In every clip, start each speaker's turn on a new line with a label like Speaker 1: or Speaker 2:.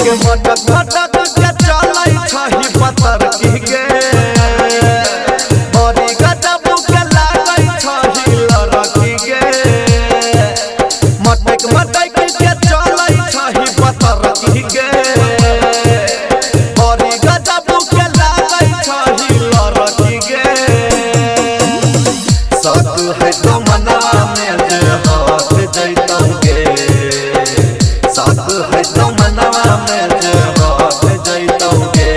Speaker 1: के मटक मटक के चलै छही पतर की गे बड़ी गजब के लागै छही लड़की गे मटक मटक के चलै छही पतर की गे बड़ी गजब के लागै छही लड़की गे सब है तो मनवा में जे हाथ जैतौ गे सब है तो मनवा में जे हाथ जैतौ गे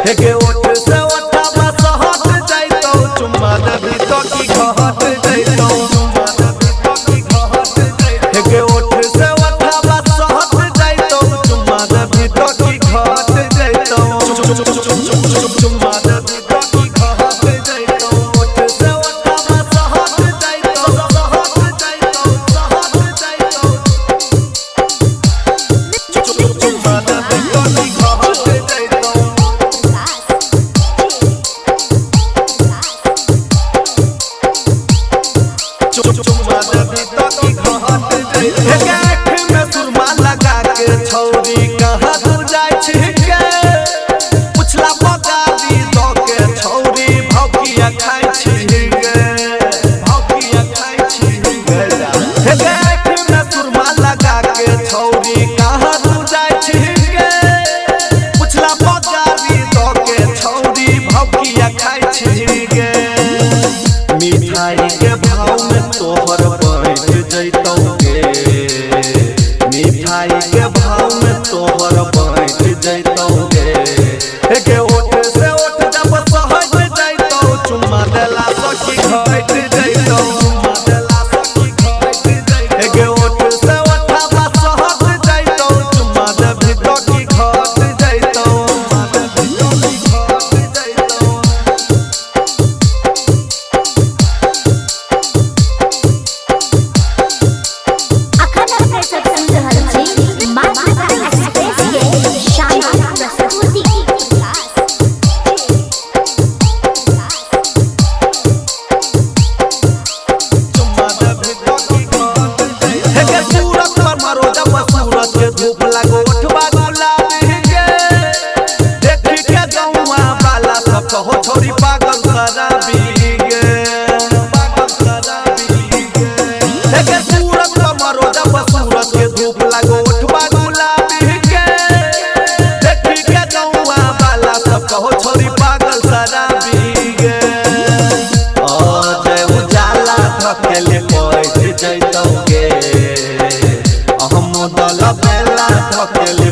Speaker 1: हे गे ओठ से ओठवा सहट जैतौ चुम्मा देबी तो की घहट जैतौ चुम्मा देबी तो की घहट जैतौ हे गे ओठ से ओठवा सहट जैतौ चुम्मा देबी तो की घहट जैतौ चुम्मा देबी तो की घहट जैतौ ओठ से ओठवा सहट जैतौ सहट जैतौ सहट जैतौ चुम्मा देबी तो की घहट जैतौ चुम्मा देबी तो की घहट जैतौ हे गे आँख में सुरमा लगा के छौरी कहाँ तू जाइ छी गे पुछला पगारी दऽ के छौरी भौकिया खाइ छी गे भौकिया खाइ छी गे हे गे आँख में सुरमा लगा के छौरी कहाँ तू जाइ छी गे पुछला पगारी दऽ के छौरी भौकिया खाइ छी गे मिठाई के भाव में तोहर बैठ जैतौ गे मिठाई के भाव में तोहर बैठ जैतौ गे हे गे ओठ से ओठ जब सहट जैतौ चुम्मा देला सखी घट जैतौ चुम्मा देला सखी घट जैतौ हे गे ओठ से ओठवा सहट जैतौ चुम्मा देबी तो की घट जैतौ चुम्मा देबी तो की घट जैतौ।
Speaker 2: अखन अपने सब सुनि रहल छी मातृका एक्सप्रेस के शानदार प्रस्तुति।
Speaker 1: चुम्मा देबी तो की घट जैतौ हे गे सूरत पर मारो जब सूरत के धूप लागो ओठवा गुलाबी गे देखी के गौआ वाला सब कहो छोरी पागल शराबी गे पागल शराबी गे हे गे सूरत पर मारो जब सूरत के धूप लागो ओठवा गुलाबी गे देखी के गौआ वाला सब कहो छोरी पागल शराबी गे अजय उजाला धकेले बैठ जैतौ गे अहमद बेला धकेले।